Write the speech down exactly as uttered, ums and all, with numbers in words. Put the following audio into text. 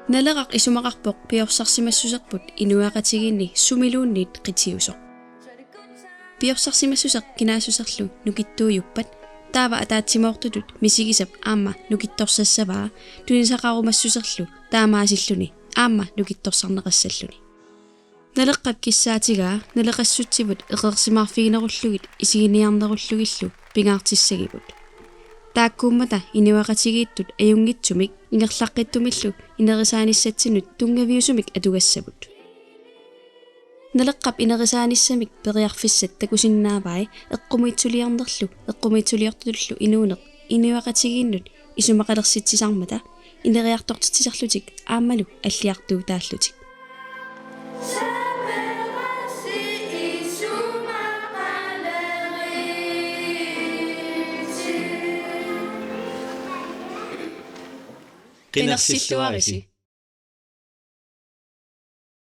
Naleraq isumaqarpoq piorsarsimassuserput inuiaqatigiinni sumiluunniit qitiusoq. Piorsarsimassuseq kinaassuserlu nukittuujuppat, taava ataatsimoortutut misigisap aamma nukittorsassavaa tunisaqarumassuserlu taamaasilluni aamma nukittorsarneqassalluni. Naleqqap kissaatigaa naleqassutsivut eqeersimaarfiginerullugit isiginiarnerullugillu pingaartissagivut. Taakkuummata inuiaqatigiittut ajunngitsumik ingerlaqqittumillu inerisaanissatsinut tunngaviusumik atugassavut. Naleqqap inerisaanissamik periarfissat takusinnaavai eqqumiitsuliornerlu eqqumiitsuliortutullu inuuneq inuiaqatigiinnut isumaqalersitsisarmata ineriartortitsisarlutik aammalu alliartuutaallutik. Qinersilluarisi.